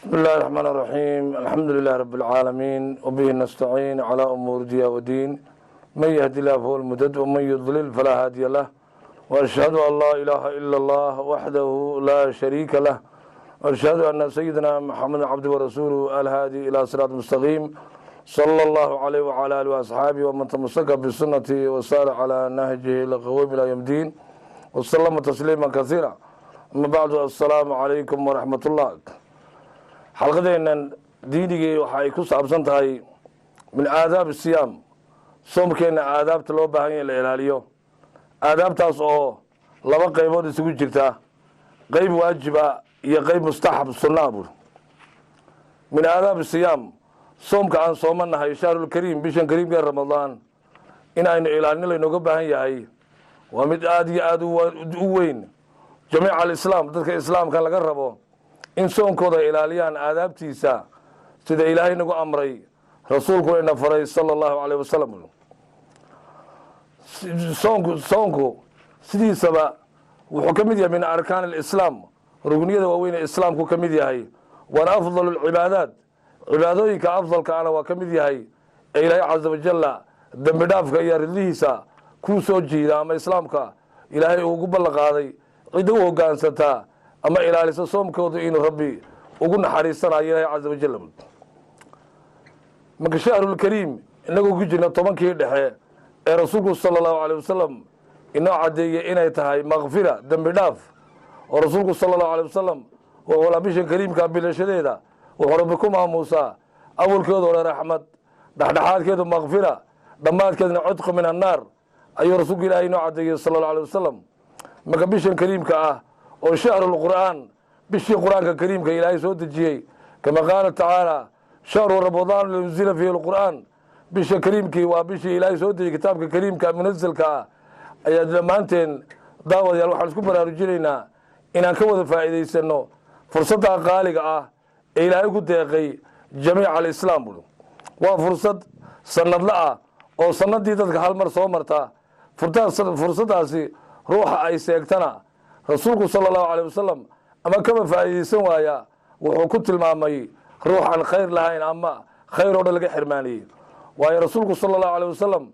بسم الله الرحمن الرحيم، الحمد لله رب العالمين، وبه نستعين على أمور دنيا ودين. من يهدي الله فهو المهتد، ومن يضلل فلا هادي له، وأشهد أن لا إله إلا الله وحده لا شريك له، وأشهد أن سيدنا محمد عبده ورسوله الهادي إلى صراط مستقيم، صلى الله عليه وعلى آله وأصحابه ومن تمسك بسنته وسار على نهجه لقوم إلى يوم الدين وسلم تسليما كثيرا. أما بعد، السلام عليكم ورحمة الله. Xalqadeennan diinigii waxa ay ku saabsan tahay من آداب الصيام, soomkeenna aadaabta loo baahan yahay la ilaaliyo, aadaabtaas oo laba qaybood isugu jirta, qeyb waajiba iyo qeyb mustaxab sunnaa bur. من آداب الصيام, soomka aan soomanahay, شهر الكريم, bishan kariimka ee Ramadaan, in aynu ilaalin laynooga baahan yahay waa mid aada iyo aada u weyn. جميع الإسلام, dadka islaamka laga rabo in soonkooda ilaaliyaan aadaabtiisa, sida Ilaahay nagu amray, rasuulkuna ina faray, صلى الله عليه وسلم. Soonku sidiisaba wuxuu ka mid yahay من أركان الإسلام, rugniyada waaweyn ee islaamku ka mid yahay, waana أفضل العبادات, cibaadooyinka afdalka ana waa ka mid yahay ee Ilaahay عز وجل dembi dhaafka iyo ridlihiisa kuu soo jiida, ama islaamka Ilaahay uu ugu ballan qaaday cidda u hogaansataa ama ilaalisa soomkooda inuu Rabbi ugu naxariisanayo Ilaahay عز وجل. Marka شهر الكريم inagoo ku jirna 10-kii dhexe ee rasuulku صلى الله عليه وسلم inoo caddeeyey inay tahay مغفرة, dembi dhaaf, oo rasuulku صلى الله عليه وسلم wuxuu laa bishan kariimka bilashadeeda wuxuu Rabbi ku maamuusaa awalkeedu hore raxmad, dhexdhexaadkeedu مغفرة, dhammaadkeedna عتق من النار ayuu rasuulku Ilaahay inoo caddeeyey صلى الله عليه وسلم. Marka bishan kariimka ah oo شهر القرآن, bishii Qur-aanka kariimka Ilaahay soo dejiyey, كما قال تعالى: شهر رمضان أنزل فيه القرآن, bisha kariimkii waa bishii Ilaahay soo dejiyey kitaabka kariimka munazelka ah, ayaa dhammaanteen daawadayaal waxaan isku baraarujinaynaa inaan ka wada faa'iidaysano fursadda qaaliga ah ee Ilaahay ku deeqay جميع الإسلام bui. Waa fursad sanadla ah oo sanadii dadka hal mar soo marta. Fursaddaasi ruuxa ay seegtana, rasuulku صلى الله عليه وسلم ama kaba faa'iidaysan waaya, wuxuu ku tilmaamay ruuxaan khayr lahayn ama khayr oo dhan laga xirmaaniyey. Waayo, rasuulku صلى الله عليه وسلم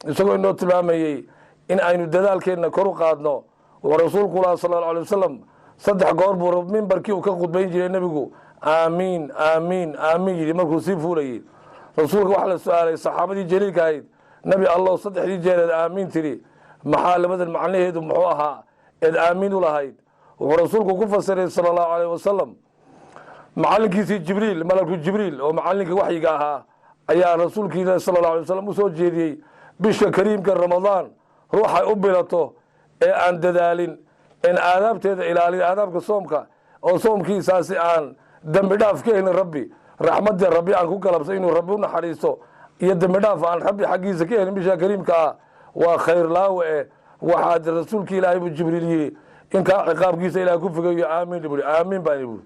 isagoo inoo tilmaamayey in aynu dadaalkeenna kor u qaadno, wuxuu rasuulku lahaa صلى الله عليه وسلم, saddex goor buu mimbarkii uu ka khudbayn jiray nebigu "Aamiin, aamiin, aamiin" yidhi markuu sii fuulayey. Rasuulka waxaa la su-aalay saxaabadii jaliilka ahayd: "Nebi Allow, saddexdii jeereed "aamiin" tidhi, maxaa labadan macnaheedu muxuu ahaa eed aamiin u lahayd?" Wuxuu rasuulku ku fasiray صلى الله عليه وسلم, macalinkiisii Jibriil, malaku Jibriil oo macalinka waxyiga ahaa, ayaa rasuulkiila صلى الله عليه وسلم usoo jeediyey bisha kariimka Ramadaan ruuxay u bilato ee aan dadaalin en aadaabteeda ilaalin, aadaabka soomka, oo soomkiisaasi aan dembi dhaaf ka helin Rabbi, raxmadda Rabbi aan ku galabsa inuu Rabbi u naxariisto iyo dembi dhaaf aan Rabbi xaggiisa ka helin bisha kariimka ah, waa khayr laawe. Eh, waxaad rasuulki Ilaahay buu Jibriil yidhi in kaa ciqaabkiisa Ilahay ku fogeeyo "Aamiin" bui. "Aamiin" baan bui.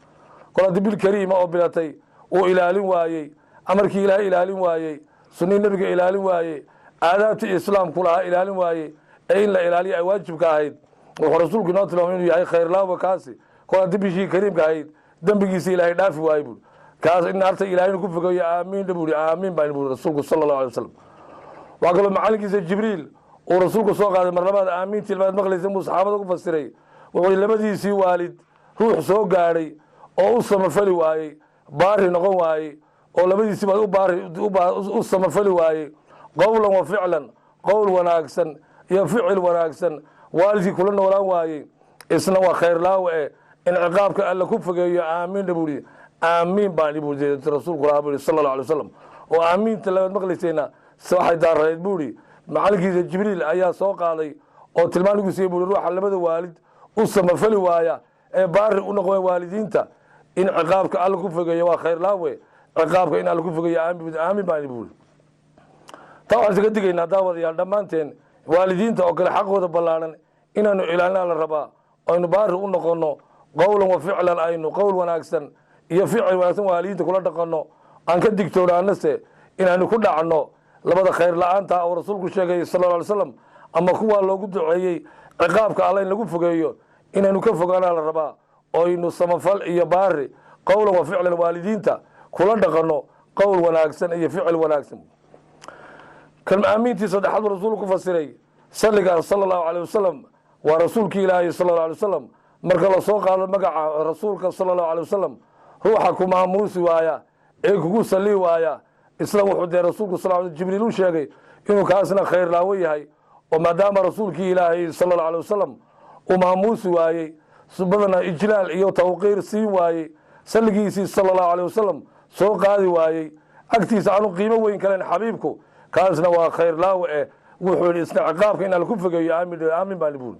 Kol haddii bil kariima oo bilatay uu ilaalin waayey, amarkii Ilaahay ilaalin waayey, sunnii nebiga ilaalin waayey, aadaabtii islaamku lahaa ilaalin waayey ee in la ilaaliyo ay waajibka ahayd, wuxuu rasuulku inoo tilmaamay inuu yahay khayrlaawa kaasi. Kol haddii bishii kariimka ahayd dembigiisa Ilaahay dhaafi waayey bui, kaas in naarta Ilahay inuu ku fogeeyo "Aamiin" bui. "Aamiin" baan bui rasuulku صلى الله عليه وسلم. Waxaa kaloo macalinkiisa Jibriil uu rasuulku soo qaaday mar labaad aamiintii labaad maqlaysa buu saxaabada ku fasiray. Wuxuu labadiisii waalid ruux soo gaadhay oo u samafali waayey, baari noqon waayey, oo labadiisii baad u samafali waayey, قولا وفعلا, qowl wanaagsan iyo ficil wanaagsan waalidkii kula noolaan waayey, isna waa khayr laawe eh in ciqaabka Alla ku fogeeyo "Aamiin" buu. "Aamiin" baan buu rasuulku lahaa buu صلى الله عليه وسلم. Oo aamiinta labaad maqlaysayna waxay daarayd buuri macalinkiisa Jibriil ayaa soo qaaday oo tilmaan ugu siiyey buuri ruuxa labada waalid u samafali waaya ee baari u noqon waalidiinta in ciqaabka Alla ku fogeeyo waa khayr laawe, ciqaabka in Alla ku fogeeyo "Aamiin" baan buuri. Taa waxaan isaga digaynaa, daawadayaal, dhammaanteen waalidiinta oo kale xaqooda ballaaran inaanu ilaalina la rabaa, aynu baari u noqono قولا وفعلا, aynu qowl wanaagsan iyo ficil wanaagsan waalidiinta kula dhaqanno, aan ka digtoonaanase inaanu ku dhacno labada khayr la-aanta oo rasuulku sheegay صلى الله عليه وسلم, ama kuwaa loogu duceeyey ciqaabka Alla in lagu fogeeyo, inaynu ka fogaanaa la rabaa, oynu samafal iyo baari Qowlan wa ficlan, waalidiinta kula dhaqanno qowl wanaagsan iyo ficil wanaagsan. Kan aamiintii saddexaad buu rasuulku ku fasiray salligaas sala Allahu alayh wasalam. Waa rasuulkii Ilaahay sala Allahu alay wasalam. Marka la soo qaado magaca rasuulka sala Allahu alay wasalam, ruuxa ku maamuusi waaya ee kugu salli waaya, isla wuxuu dee rasuulku sal Jibriil u sheegay inuu kaasna khayr laawo yahay, oo maadaama rasuulkii Ilaahay sala Allahu alay wasalam uu maamuusi waayey, badana ijlaal iyo tawqiir siin waayey, salligiisii sala Allahu alay wasalam soo qaadi waayey, agtiisa aanu qiimo weyn kalen xabiibku, kaasna waa khayr laawe. Eh, wuxuu yidhi isna ciqaabka inaan laku fogeeyo. Aamin, aamin baan buuri.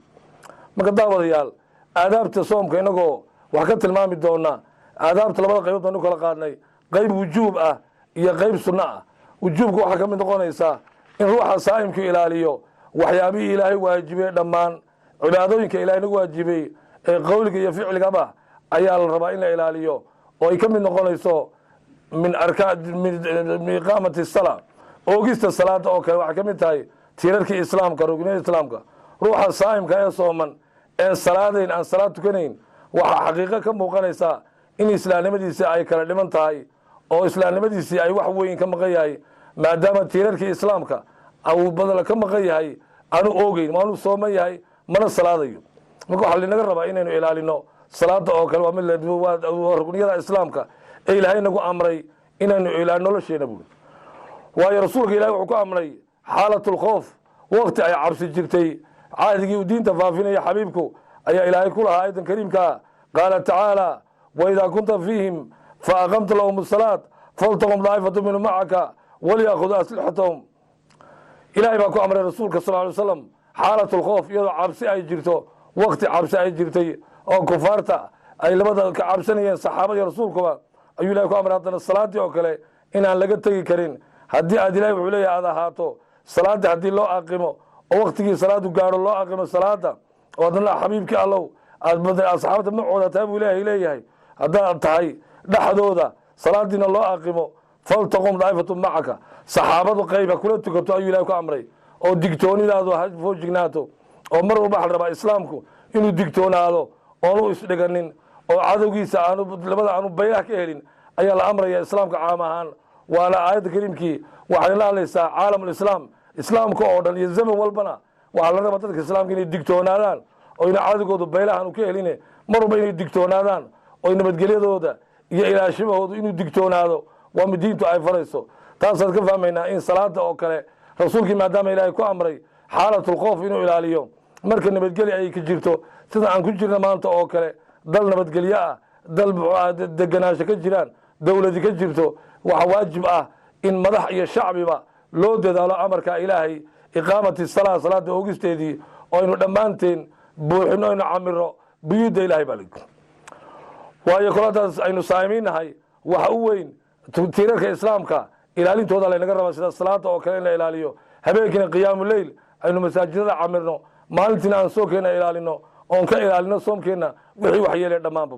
Marka daawadayaal, aadaabta soomka inagoo wax ka tilmaami doonaa, aadaabta labada qaybood baan u kala qaadnay: qayb wujuub ah iyo qayb sunno ah. Wujuubka waxaa ka mid noqonaysaa in ruuxa saa'imku ilaaliyo waxyaabihii Ilaahay waajibiyey. Dhammaan cibaadooyinka Ilahay nagu waajibiyey ee qowliga iyo ficligaba ayaa la rabaa in la ilaaliyo, oo ay ka mid noqonayso min arkaan min iqaamati salaa, oogista salaada oo kale. Waxay ka mid tahay tiirarkii Islaamka, rugniyada Islaamka. Ruuxa saa'imka ee sooman een salaadayn, aan salaad tukanayn, waxaa xaqiiqo ka muuqanaysaa in islaamnimadiisii ay kala dhiman tahay, oo islaamnimadiisii ay wax weyn ka maqan yahay, maadaama tiirarkii Islaamka uu badala ka maqan yahay, aanu oogeyn, maanu sooman yahay, mana salaadayo. Marka waxaa linaga rabaa inaynu ilaalino salaada oo kale. Waa mid waa rugniyada Islaamka ee Ilaahay nagu amray inaynu ilaalino nolosheena buuri. Waayo, rasuulka Ilahay wuxuu ku amray xaalat lkhoof, waqti ay cabsi jirtay, cahdigii uu diinta faafinaya xabiibku, ayaa Ilaahay ku lahaa aayadan kariimkaa: qaala tacaala: "Waidaa kunta fiihim faaqamta lahum asalaat faltaqum daa'ifatu minhum macaka walyakhuduu aslixatahum." Ilahay baa ku amray rasuulka sal ly slam xaalat lkhoof, iyadoo cabsi ay jirto, waqti cabsi ay jirtay oo kufaarta ay labada ka cabsanayeen, saxaabada iyo rasuulkuba, ayuu Ilahay ku amray haddana salaadii oo kale inaan laga tegi karin. Haddii aad, Ilahay wuxuu leeyahay, aad ahaato salaadii, haddii loo aqimo oo waqtigii salaadu gaadho loo aqimo salaada, oo adna xabiibkii Allow aad asxaabta macooda tahay buu Ilaahay leeyahay, haddaad tahay dhexdooda, salaadiina loo aqimo, faltaqum daa'ifatu macaka, saxaabadu qayba kula tukato, ayuu Ilahay ku amray, oo digtoonidaadu ha foojignaato. Oo mar walba waxa la rabaa islaamku inuu digtoonaado, oonu isdhiganin, oo cadowgiisa aanu labada aanu baylah ka helin ayaa la amraya islaamka caam ahaan. Waana aayadda kariimkii waxay la hadlaysaa caalamulislaam, islaamka oo dhan iyo zaman walbana. Waxaa la rabaa dadka islaamka inay digtoonaadaan, oo ina cadowgoodu baylahan ka helin, mar walba inay digtoonaadaan, oo nabadgelyadooda iyo ilaashimahoodu inuu digtoonaado waa mid diintu ay farayso. Taasaad ka fahmaynaa in salaada oo kale rasuulkii, maadaama Ilaahay ku amray xaalatulkhoof inuu ilaaliyo, marka nabadgelya ay ka jirto, sida aan ku jirna maanta oo kale, dal nabadgelyo ah, dal muxuu ah deganaansho ka jiraan, dowladi ka jirto, waxaa waajib ah in madax iyo shacbiba loo dadaalo amarka Ilaahay, iqaamati salaa, salaada oogisteedii, oo aynu dhammaanteen buuxino, aynu camiro buyuudda Ilahay baa lagi. Waayo, koladaas aynu saa'imiin nahay, waxa u weyn tiirarka Islaamka ilaalintooda laynaga rabaa, sida salaada oo kale in la ilaaliyo, habeenkiina qiyaamu leyl aynu masaajidada camirno, maalintiina aan soomkeena ilaalino, oon ka ilaalino soomkeenna wixii waxyeelay dhammaanba.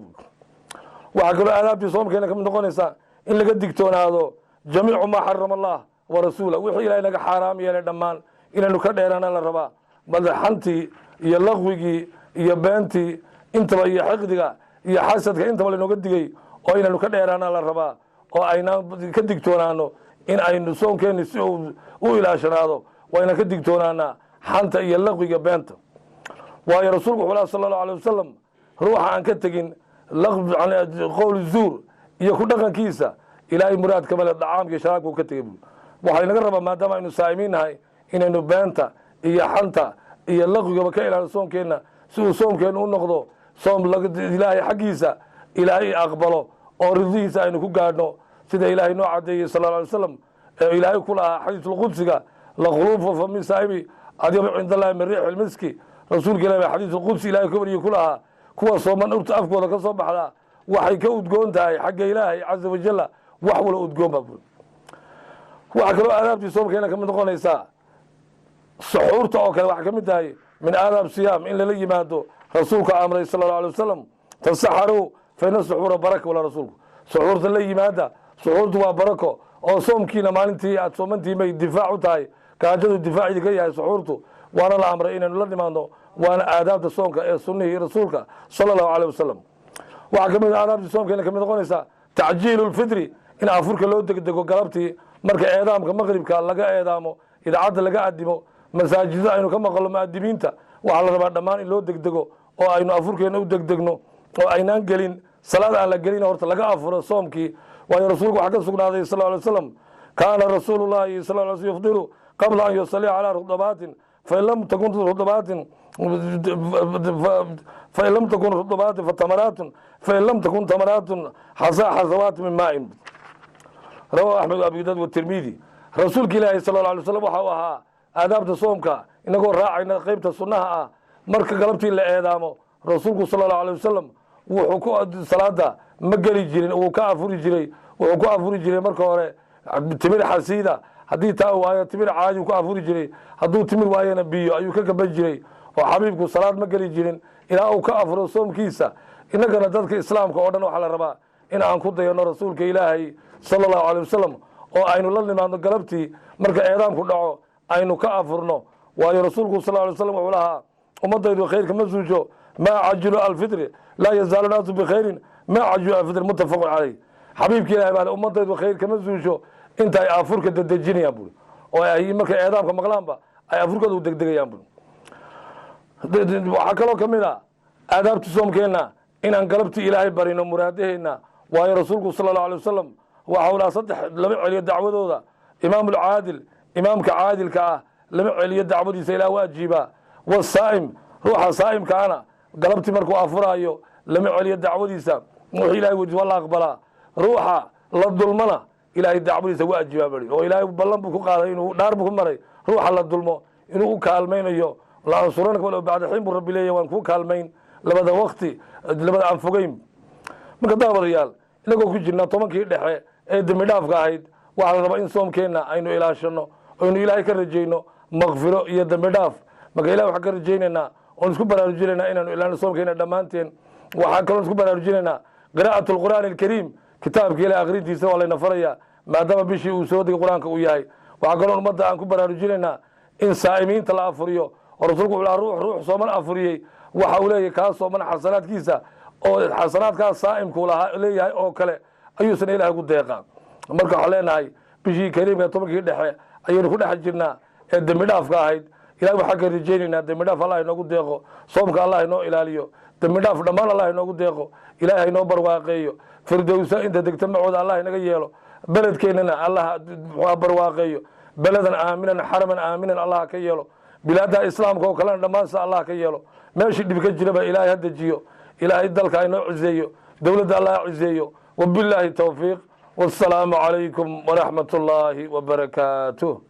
Waxaa kaloo aadaabtii soomkeena kamid noqonaysa in laga digtoonaado jamiicu maa xarama Allah wa rasuula, wixii Ilahay naga xaaraam yeelay dhammaan inaynu ka dheeraana la rabaa. Madaxantii iyo laqwigii iyo beentii intaba, iyo xiqdiga iyo xasadka intaba laynooga digay, oo inaynu ka dheeraana la rabaa, oo aynaan ka digtoonaano in aynu soomkeenni si uu u ilaashanaado. Waa inaan ka digtoonaanaa xanta iyo laqwiga, beenta. Waayo, rasuulku wuxuu laha sala Allahu alay wasalam: ruuxa aan ka tegin qowl zuur iyo ku dhaqankiisa, Ilaahay muraad kama le dacaamkii sharaabkuu ka tegey buui. Waxaa inaga rabaa, maadaama aynu saa'imiin nahay, inaynu beenta iyo xanta iyo laqwigaba ka ilaalino soomkeenna, si uu soomkeennu u noqdo soom Ilaahay xaggiisa Ilaahay aqbalo, oo ridihiisa aynu ku gaadhno, sida Ilaahay noo cadeeyey sal lla alay slam ee Ilaahay ku lahaa xadiisulqudsiga: "Lakhuluufu fami saa'imi adyabu cinda Allahi min riixi lmiski." Rasuulka Ilahi baa xadiisulqudsi Ilahay ka wariyey ku lahaa: kuwa sooman urta afkooda ka soo baxdaa waxay ka udgoon tahay xagga Ilaahay caza wajalla wax wala udgoon baa buri. Waxaa kaloo aadaabtii soomkeena ka mid noqonaysaa suxuurta oo kale. Waxaa ka mid tahay min aadaab siyaam in lala yimaado rasuulka amray sala Allahu alay wasalam: "Tasaxaruu fa ina suxuura baraka." Wala rasuulku: suxuurta la yimaada, suxuurtu waa barako, oo soomkiina maalintii aad soomantiin bay difaac u tahay, gaajadu difaac idinka yahay suxuurtu. Waana la amray inaynu la nimaadno, waana aadaabta soonka ee sunnihii rasuulka sala Allahu aleyh wasalam. Waxaa kamid ah aadaabtii soomkeena kamid noqonaysa tacjiilu lfitri, in afurka loo degdego galabtii marka eedaamka maqribka laga eedaamo, idaacadda laga adimo, masaajidada aynu ka maqalno muadimiinta. Waxaa la rabaa dhammaan in loo degdego oo aynu afurkeena u degdegno oo aynaan gelin salaad aan la gelin, horta laga afuro soomkii. Waayo, rasuulku waxaa ka sugnaaday sal ly slam: kaana rasuulu llahi sal ly sl yufdiru qabla an yusalliya calaa rudabaatin, fain lam takun rudabaatin fain lam takun rudabaatin fatamaraatun, fain lam takun tamaraatun xasawaat min maa'in. Rawahu Axmed, Abi Daud waTirmidi. Rasuulka Ilaahi sal alla alay slam waxa uu ahaa aadaabta soomka inagoo raacayna qeybta sunnaha ah, marka galabtii la eedaamo rasuulku sala allahu alay wasalam wuxuu ku salaada ma geli jirin, wuu ka afuri jiray. Wuxuu ku afuri jiray marka hore timir xasiida. Haddii taa waayo, timir caadi ku afuri jiray. Hadduu timir waayona, biyo ayuu ka gaban jiray. Oo xabiibku salaad ma geli jirin ilaa uu ka afuro soomkiisa. Innagana dadka islaamka oo dhan waxaa la rabaa in aan ku dayano rasuulka Ilaahay sala allahu alay wasalam oo aynu la nimaadno galabtii marka eedaamku dhaco aynu ka afurno. Waayo, rasuulku sal ly slam wuxuu lahaa: "Ummadaydu khayrka ma suusho maa cajilu alfitri, laa yazaalu naasu bikhayrin maa cajilu alfitri." Muttafaqun caleyh. Xabiibka Ilahay baa le: "Ummadaydu khayr kama suusho inta ay afurka dedejinayaan," buri, oo ay markay eedaamka maqlaanba ay afurkooda u degdegayaan, buri. Waxaa kaloo ka mid a aadaabta soomkeenna inaan galabtii Ilaahay barino muraadaheenna. Waayo, rasuulku sala allahu alay wasalam waxa uu lahaa: "Saddex lama celiyo dacwadooda: imaamulcaadil, imaamka caadilka ah lama celiyo dacwadiisa, Ilaah waa ajiibaa; wasaa'im, ruuxa saa'imkaana galabtii markuu afuraayo lama celiyo dacwadiisa, wuxuu Ilahay weydiis waa la aqbalaa; ruuxa la dulmana Ilaahay dacwadiisa waa ajiibaa," bari. Oo Ilaahay ballan buu ku qaaday, inuu dhaar buu ku maray ruuxa la dulmo inuu u kaalmaynayo. "La ansuranaka walow bacda xiin," buu Rabbi leeyahy, waan kuu kaalmayn labada wakti, labada aan fogeyn. Marka daawadayaal, inagoo ku jirnaa 10kii dhexe ee dembi dhaafka ahayd, waxaa la rabaa in soomkeenna aynu ilaashano, aynu Ilaahay ka rajayno makfiro iyo dembi dhaaf. Marka Ilahi waxaan ka rajaynaynaa oon isku baraarujinaynaa inaanu ilaalino soomkeena dhammaanteen. Waxaan kaloon isku baraarujinaynaa qiraa'atu alqur'aani alkariim, kitaabka Ilahi akhrintiisa waa layna farayaa, maadaama bishii uu soo degay qur-aanka uu yahay. Waxaa kaloon ummadda aan ku baraarujinaynaa in saa'imiinta la afuriyo, oo rasuulku wuxuu lahaa: Ruux sooman afuriyey waxa uu leeyahay kaa sooman xasanaadkiisa, oo xasanaadkaas saa'imku lahaa leeyahay oo kale ayuusan Ilahay ku deeqaa." Marka waxaan leenahay bishii kariimka 10kii dhexe ayaynu ku dhex jirnaa ee dembi dhaafka ahayd. Ilahay waxaan ka rajaynaynaa dembi dhaaf Allah inoogu deeqo, soomka Allah inoo ilaaliyo, dembi dhaaf dhammaan Allah inoogu deeqo, Ilahay inoo barwaaqeeyo, firdowsa inta degta macooda Allah inaga yeelo, beledkeennana Allah muxuu barwaaqeeyo, beledan aaminan, xaraman aaminan Allah ka yeelo, bilaadaha islaamka oo kalena dhammaan sida Allah ka yeelo. Meeshii dhib ka jiraba Ilaahay ha dejiyo. Ilaahay dalka inoo ciseeyo, dowladda Allah ha ciseeyo. Wabilaahi towfiiq, wassalaamu calaykum waraxmat ullaahi wabarakaatuh.